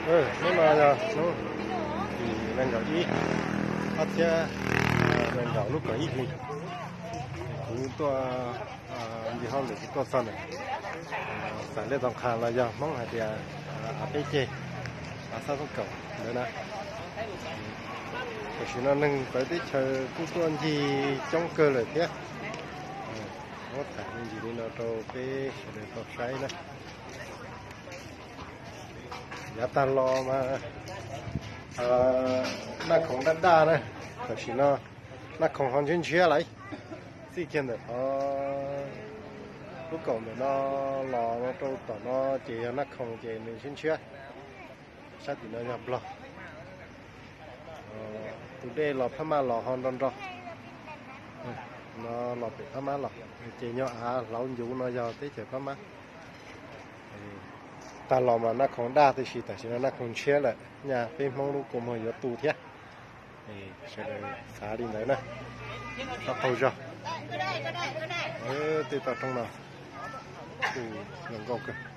Hnub no yog hnub tim nees nkaum ib, ob txhiab nees nkaum lub kaum ib hlis. Kuv tuaj ncig hauj lwm kuv tuaj txog ntawm Xam Lej Tau Qha los yog Hmoob hais tias av peb ceg, av xab toob kaum ntawd na. Tam sim no neeg txawv teb chaws kuj tuaj ncig coob kawg lawm thiab. Muab tham me ntsis li no rau peb sawv daws tau saib na. Yav tag los mas Naj Khoom daj daj na, tam sim no Naj Khoom ho ntshiab ntshiab lawm. Txij kiag ntawm qhov lub kaum ntawm no los rau tom no ces yog Naj Khoom ces nws ntshiab ntshiab. Sab tim no yog Nplog. Tus dej los Phab Maj los ho nro nro. No los pem Phab Maj los, ces nyuag av hlauv ncuv no yog teb chaws Phab Maj. Tag los mas Naj Khoom daj, tiam sis tam sim no Naj Khoom ntshiab lawm, nyaj peb Hmoob lub kua muag yuav tu thiab. Sawv daws xav li ntawd na. Txhob qaug zog. Tej toj roob no kuj zoo nkauj kawg.